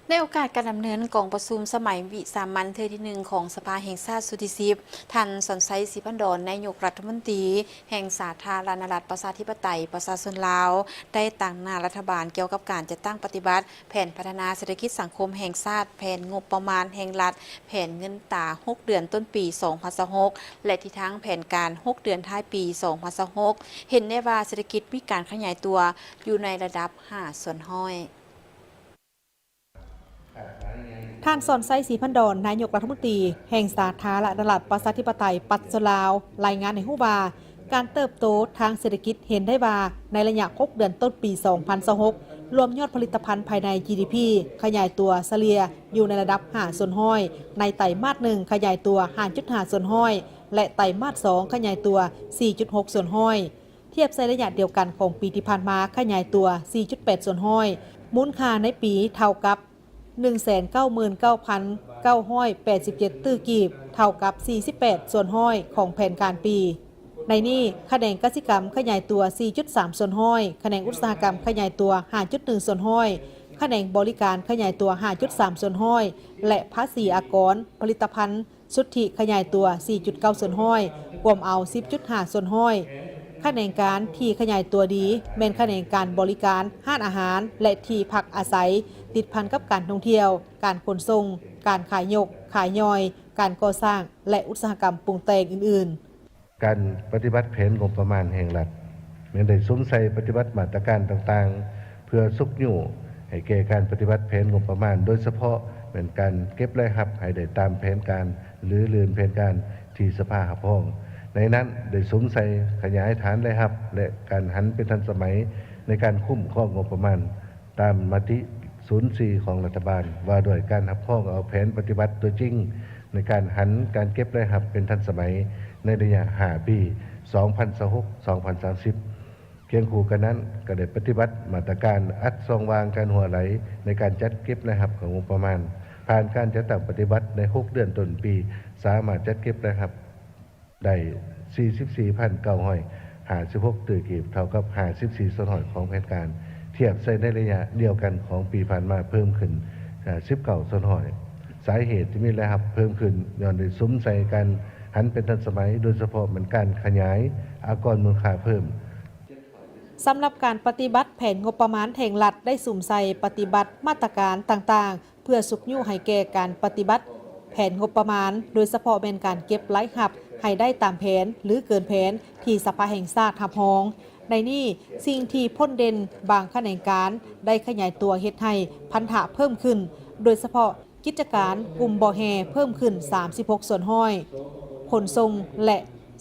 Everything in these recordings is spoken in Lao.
ໃນໂອກາດການດຳເນີນກອງປະຊຸມສະໄໝວິສາມັນເທື່ອທີໜຶ່ງຂອງສະພາແຫ່ງຊາດຊຸດທີສິບ ທ່ານ ສອນໄຊ ສີພັນດອນ ນາຍົກລັດຖະມົນຕີແຫ່ງສາທາລະນະລັດປະຊາທິປະໄຕປະຊາຊົນລາວ ໄດ້ຕາງໜ້າລັດຖະບານກ່ຽວກັບການຈັດຕັ້ງປະຕິບັດແຜນພັດທະນາເສດຖະກິດສັງຄົມແຫ່ງຊາດ, ແຜນງົບປະມານແຫ່ງລັດ, ແຜນເງິນຕາຫົກເດືອນຕົ້ນປີສອງພັນຊາວຫົກ ແລະ ທິດທາງແຜນການຫົກເດືອນທ້າຍປີສອງພັນຊາວຫົກ ເຫັນໄດ້ວ່າເສດຖະກິດມີການຂະຫຍາຍຕົວຢູ່ໃນລະດັບຫ້າສ່ວນຮ້ອຍ. ທ່ານ ສອນໄຊ ສີພັນດອນ ນາຍົກລັດຖະມົນຕີແຫ່ງສາທາລະນະລັດປະຊາທິປະໄຕປະຊາຊົນລາວ ລາຍງານໃຫ້ຮູ້ວ່າ ການເຕີບໂຕທາງເສດຖະກິດເຫັນໄດ້ວ່າ ໃນໄລຍະຫົກເດືອນຕົ້ນປີສອງພັນຊາວຫົກ ລວມຍອດຜະລິດຕະພັນພາຍໃນ ຈີດີພີ ຂະຫຍາຍຕົວສະເລ່ຍຢູ່ໃນລະດັບຫ້າສ່ວນຮ້ອຍ, ໃນໄຕມາດໜຶ່ງຂະຫຍາຍຕົວຫ້າຈຸດຫ້າສ່ວນຮ້ອຍ ແລະ ໄຕມາດສອງຂະຫຍາຍຕົວສີ່ຈຸດຫົກສ່ວນຮ້ອຍ. ທຽບໃສ່ໄລຍະດຽວກັນຂອງປີທີ່ຜ່ານມາຂະຫຍາຍຕົວສີ່ຈຸດແປດສ່ວນຮ້ອຍ, ມູນຄ່າໃນປີເທົ່າກັບໜຶ່ງແສນເກົ້າໝື່ນເກົ້າພັນເກົ້າຮ້ອຍແປດສິບເຈັດຕື້ກີບ, ເທົ່າກັບສີ່ສິບແປດສ່ວນຮ້ອຍຂອງແຜນການປີ. ໃນນີ້, ຂະແໜງກະສິກຳຂະຫຍາຍຕົວສີ່ຈຸດສາມສ່ວນຮ້ອຍ, ຂະແໜງອຸດສາຫະກຳຂະຫຍາຍຕົວຫ້າຈຸດໜຶ່ງສ່ວນຮ້ອຍ, ຂະແໜງບໍລິການຂະຫຍາຍຕົວຫ້າຈຸດສາມສ່ວນຮ້ອຍ ແລະ ພາສີອາກອນຜະລິດຕະພັນ ສຸດທິຂະຫຍາຍຕົວສີ່ຈຸດເກົ້າສ່ວນຮ້ອຍ, ກວມເອົາສິບຈຸດຫ້າສ່ວນຮ້ອຍ. ຂະແໜງການທີ່ຂະຫຍາຍຕົວດີ ແມ່ນຂະແໜງການບໍລິການ, ຮ້ານອາຫານ ແລະ ທີ່ພັກອາໄສ, ຕິດພັນກັບການທ່ອງທ່ຽວ, ການຂົນສົ່ງ, ການຂາຍຍົກ, ຂາຍຍ່ອຍ, ການກໍ່ສ້າງ ແລະ ອຸດສາຫະກຳປຸງແຕ່ງອື່ນໆ. ການປະຕິບັດແຜນງົບປະມານແຫ່ງລັດ ແມ່ນໄດ້ສຸມໃສ່ປະຕິບັດມາດຕະການຕ່າງໆ ເພື່ອຊຸກຍູ້ໃຫ້ແກ່ການປະຕິບັດແຜນງົບປະມານ, ໂດຍສະເພາະແມ່ນການເກັບລາຍຮັບໃຫ້ໄດ້ຕາມແຜນການ ຫຼື ລື່ນແຜນການທີ່ສະພາຮັບຮອງ. ໃນນັ້ນໄດ້ສຸມໃສ່ຂະຫຍາຍຖານລາຍຮັບ ແລະ ການຫັນເປັນທັນສະໄໝໃນການຄຸ້ມຄອງງົບປະມານ ຕາມມະຕິສູນສີ່ຂອງລັດຖະບານ ວ່າດ້ວຍການຮັບຮອງເອົາແຜນປະຕິບັດຕົວຈິງ ໃນການຫັນການເກັບລາຍຮັບເປັນທັນສະໄໝໃນໄລຍະຫ້າປີ ສອງພັນຊາວຫົກ ສອງພັນສາມສິບ. ຄຽງຄູ່ກັນນັ້ນ, ກໍໄດ້ປະຕິບັດມາດຕະການອັດຊ່ອງວ່າງການຮົ່ວໄຫຼໃນການຈັດເກັບລາຍຮັບຂອງງົບປະມານ. ຜ່ານການຈັດຕັ້ງປະຕິບັດໃນຫົກເດືອນຕົ້ນປີ, ສາມາດຈັດເກັບລາຍຮັບ ໄດ້ສີ່ສິບສີ່ພັນເກົ້າຮ້ອຍຫ້າສິບຫົກຕື້ກີບ, ເທົ່າກັບຫ້າສິບສີ່ສ່ວນຮ້ອຍຂອງແຜນການ, ທຽບໃສ່ໃນໄລຍະດຽວກັນຂອງປີຜ່ານມາເພີ່ມຂຶ້ນສິບເກົ້າສ່ວນຮ້ອຍ. ສາເຫດທີ່ມີລາຍຮັບເພີ່ມຂຶ້ນ ຍ້ອນໄດ້ສຸມໃສ່ການຫັນເປັນທັນສະໄໝ, ໂດຍສະເພາະແມ່ນການຂະຫຍາຍອາກອນມູນຄ່າເພີ່ມ. ສຳລັບການປະຕິບັດແຜນງົບປະມານແຫ່ງລັດ ໄດ້ສຸມໃສ່ປະຕິບັດມາດຕະການຕ່າງໆ ເພື່ອຊຸກຍູ້ໃຫ້ແກ່ການປະຕິບັດແຜນງົບປະມານ, ໂດຍສະເພາະແມ່ນການເກັບລາຍຮັບໃຫ້ໄດ້ຕາມແຜນ ຫຼື ເກີນແຜນທີ່ສະພາແຫ່ງຊາດຮັບຮອງ. ໃນນີ້, ສິ່ງທີ່ພົ້ນເດັ່ນບາງຂະແໜງການໄດ້ຂະຫຍາຍຕົວເຮັດໃຫ້ພັນທະເພີ່ມຂຶ້ນ, ໂດຍສະເພາະກິດຈະການກຸ່ມບໍ່ແຮ່ເພີ່ມຂຶ້ນສາມສິບຫົກສ່ວນຮ້ອຍ, ຂົນສົ່ງ ແລະ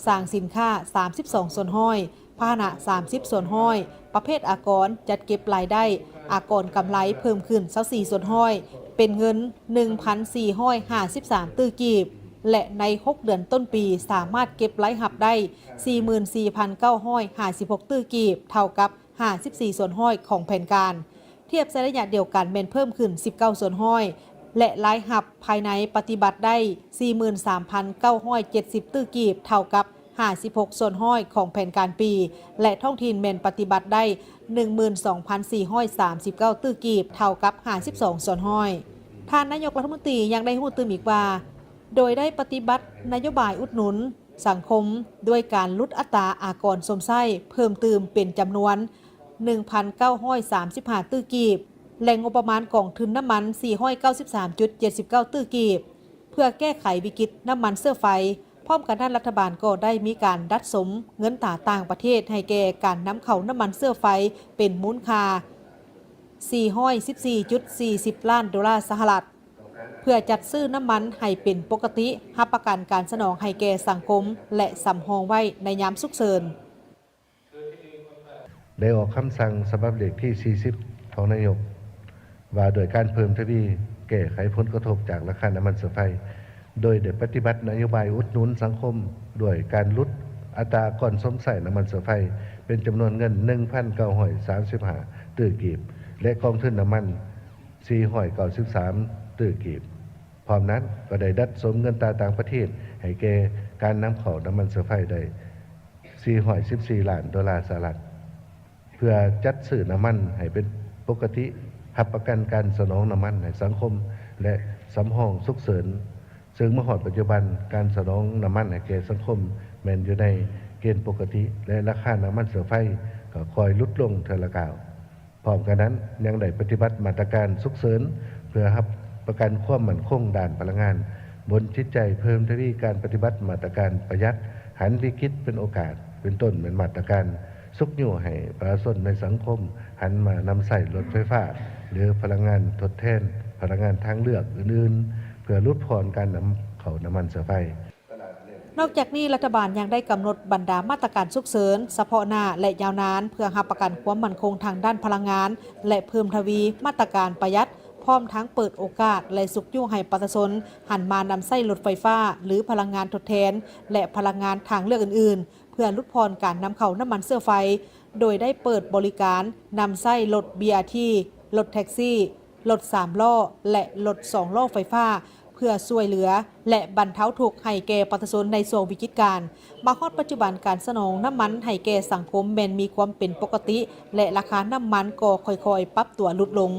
ສ້າງສິນຄ້າສາມສິບສອງສ່ວນຮ້ອຍ, ພາຫະນະສາມສິບສ່ວນຮ້ອຍ, ປະເພດອາກອນຈັດເກັບລາຍໄດ້, ອາກອນກຳໄລເພີ່ມຂຶ້ນຊາວສີ່ສ່ວນຮ້ອຍ, ເປັນເງິນໜຶ່ງພັນສີ່ຮ້ອຍຫ້າສິບສາມຕື້ກີບ ແລະ ໃນຫົກເດືອນຕົ້ນປີສາມາດເກັບລາຍຮັບໄດ້ສີ່ໝື່ນສີ່ພັນເກົ້າຮ້ອຍຫ້າສິບຫົກຕື້ກີບ, ເທົ່າກັບຫ້າສິບສີ່ສ່ວນຮ້ອຍຂອງແຜນການ. ທຽບໃສ່ໄລຍະດຽວກັນແມ່ນເພີ່ມຂຶ້ນສິບເກົ້າສ່ວນຮ້ອຍ ແລະ ລາຍຮັບພາຍໃນປະຕິບັດໄດ້ສີ່ໝື່ນສາມພັນເກົ້າຮ້ອຍເຈັດສິບຕື້ກີບ, ເທົ່າກັບ ຫ້າສິບຫົກສ່ວນຮ້ອຍຂອງແຜນການປີ ແລະ ທ້ອງຖິ່ນແມ່ນປະຕິບັດໄດ້ໜຶ່ງໝື່ນສອງພັນສີ່ຮ້ອຍສາມສິບເກົ້າຕື້ກີບ, ເທົ່າກັບຫ້າສິບສອງສ່ວນຮ້ອຍ. ທ່ານນາຍົກລັດຖະມົນຕີຍັງໄດ້ຮູ້ຕື່ມອີກວ່າ ໂດຍໄດ້ປະຕິບັດນະໂຍບາຍອຸດໜູນສັງຄົມ ດ້ວຍການຫຼຸດອັດຕາອາກອນຊົມໃຊ້ເພີ່ມຕື່ມເປັນຈຳນວນໜຶ່ງພັນເກົ້າຮ້ອຍສາມສິບຫ້າຕື້ກີບ ແລະ ງົບປະມານກອງທຶນນ້ຳມັນສີ່ຮ້ອຍເກົ້າສິບສາມຈຸດເຈັດສິບເກົ້າຕື້ກີບ ເພື່ອແກ້ໄຂວິກິດນ້ຳມັນເຊື້ອໄຟ. ພ້ອມກັນນັ້ນ, ລັດຖະບານກໍໄດ້ມີການດັດສົມເງິນຕາຕ່າງປະເທດໃຫ້ແກ່ການນຳເຂົ້ານ້ຳມັນເຊື້ອໄຟເປັນມູນຄ່າສີ່ຮ້ອຍສິບສີ່ຈຸດສີ່ສິບລ້ານໂດລາສະຫະລັດ ເພື່ອຈັດຊື້ນ້ຳມັນໃຫ້ເປັນປົກກະຕິ, ຮັບປະກັນການສະໜອງໃຫ້ແກ່ສັງຄົມ ແລະ ສຳຮອງໄວ້ໃນຍາມສຸກເສີນ. ໄດ້ອອກຄຳສັ່ງສະບັບເລກທີສີ່ສິບຂອງນາຍົກ ວ່າດ້ວຍການເພີ່ມທະວີແກ້ໄຂຜົນກະທົບຈາກລາຄານ້ຳມັນເຊື້ອໄຟ, ໂດຍໄດ້ປະຕິບັດນະໂຍບາຍອຸດໜູນສັງຄົມ ດ້ວຍການຫຼຸດອັດຕາອາກອນຊົມໃຊ້ນ້ຳມັນເຊື້ອໄຟ ເປັນຈຳນວນເງິນໜຶ່ງພັນເກົ້າຮ້ອຍສາມສິບຫ້າຕື້ກີບ ແລະ ກອງທຶນນ້ຳມັນສີ່ຮ້ອຍເກົ້າສິບສາມຕື້ກີບ. ພ້ອມນັ້ນກໍໄດ້ດັດສົມເງິນຕາຕ່າງປະເທດໃຫ້ແກ່ການນຳເຂົ້ານ້ຳມັນເຊື້ອໄຟໄດ້ ສີ່ຮ້ອຍສິບສີ່ລ້ານໂດລາສະຫະລັດ ເພື່ອຈັດຊື້ນ້ຳມັນໃຫ້ເປັນປົກກະຕິ ຮັບປະກັນການສະໜອງນ້ຳມັນໃຫ້ສັງຄົມ ແລະ ສຳຮອງສຸກເສີນ, ເຊິ່ງມາຮອດປັດຈຸບັນ ການສະໜອງນ້ຳມັນໃຫ້ແກ່ສັງຄົມແມ່ນຢູ່ໃນເກນປົກກະຕິ ແລະ ລາຄານ້ຳມັນເຊື້ອໄຟກໍຄ່ອຍຫຼຸດລົງເທື່ອລະກ້າວ. ພ້ອມກັນນັ້ນ ຍັງໄດ້ປະຕິບັດມາດຕະການສຸກເສີນ ເພື່ອຮັບປະກັນຄວາມໝັ້ນຄົງດ້ານພະລັງງານ, ບົນຈິດໃຈເພີ່ມທະວີການປະຕິບັດມາດຕະການປະຢັດ, ຫັນວິກິດເປັນໂອກາດ, ເປັນຕົ້ນແມ່ນມາດຕະການຊຸກຍູ້ໃຫ້ປະຊາຊົນໃນສັງຄົມຫັນມານຳໃຊ້ລົດໄຟຟ້າ ຫຼື ພະລັງງານທົດແທນ, ພະລັງງານທາງເລືອກອື່ນໆ ເພື່ອຫຼຸດຜ່ອນການນຳເຂົ້ານ້ຳມັນເຊື້ອໄຟ. ນອກຈາກນີ້, ລັດຖະບານຍັງໄດ້ກຳນົດບັນດາມາດຕະການສຸກເສີນສະເພາະໜ້າ ແລະ ຍາວນານ ເພື່ອຮັບປະກັນຄວາມໝັ້ນຄົງທາງດ້ານພະລັງງານ ແລະ ເພີ່ມທະວີມາດຕະການປະຢັດ, ພ້ອມທັງເປີດໂອກາດ ແລະ ຊຸກຍູ້ໃຫ້ປະຊາຊົນຫັນມານຳໃຊ້ລົດໄຟຟ້າ ຫຼື ພະລັງງານທົດແທນ ແລະ ພະລັງງານທາງເລືອກອື່ນໆ ເພື່ອຫຼຸດຜ່ອນການນຳເຂົ້ານ້ຳມັນເຊື້ອໄຟ, ໂດຍໄດ້ເປີດບໍລິການນຳໃຊ້ລົດ ບີອາທີ, ລົດແທັກຊີ, ລົດສາມລໍ້ ແລະ ລົດສອງລໍ້ໄຟຟ້າ ເພື່ອຊ່ວຍເຫຼືອ ແລະ ບັນເທົາທຸກໃຫ້ແກ່ປະຊາຊົນໃນຊ່ວງວິກິດການ. ມາຮອດປັດຈຸບັນ, ການສະໜອງນ້ຳມັນໃຫ້ແກ່ສັງຄົມແມ່ນມີຄວາມເປັນປົກກະຕິ ແລະ ລາຄານ້ຳມັນກໍຄ່ອຍໆປັບຕົວຫຼຸດລົງ.